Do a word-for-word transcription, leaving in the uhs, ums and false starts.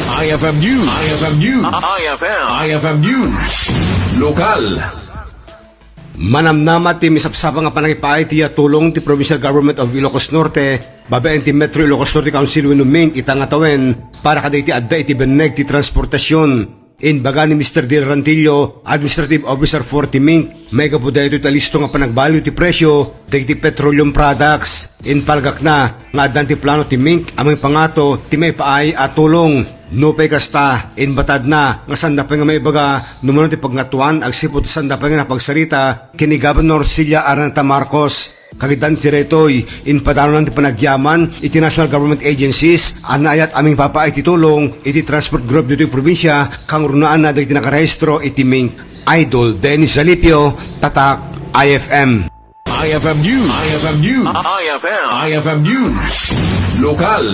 I F M News. I F M News. I F M. I F M News. Lokal. Manamnama ti misapsapa nga panangipaay ti tulong ti Provincial Government of Ilocos Norte babaen ti Metro Ilocos Norte Council wenno MINC ita nga tawen para kadagiti adda iti benneg ti transportasion. Imbaga ni Mister Dil Rantillo, Administrative Officer for ti MINC, maigapu daytoy ta listo nga panagbaliw ti presio dagiti petroleum products. Impalagakna nga addan ti plano ti MINC a mangpangato ti maipaay a tulong. Nupay kasta, imbatadna nga sanda pay nga maibaga no mano ti pagngatoan agsipud sanda pay nga napagsarita ken ni Governor Celia Araneta Marcos. Kagiddan ti daytoy, impadanonan ti panagyaman iti national government agencies a naayat a mangpapaay ti tulong iti transport group ditoy probinsia, kangrunaan na dagiti nakarehistro iti MINC. Idol Dennis Zalipio, Tatak I F M. I F M News. I F M News. I F M. I F M News. Lokal.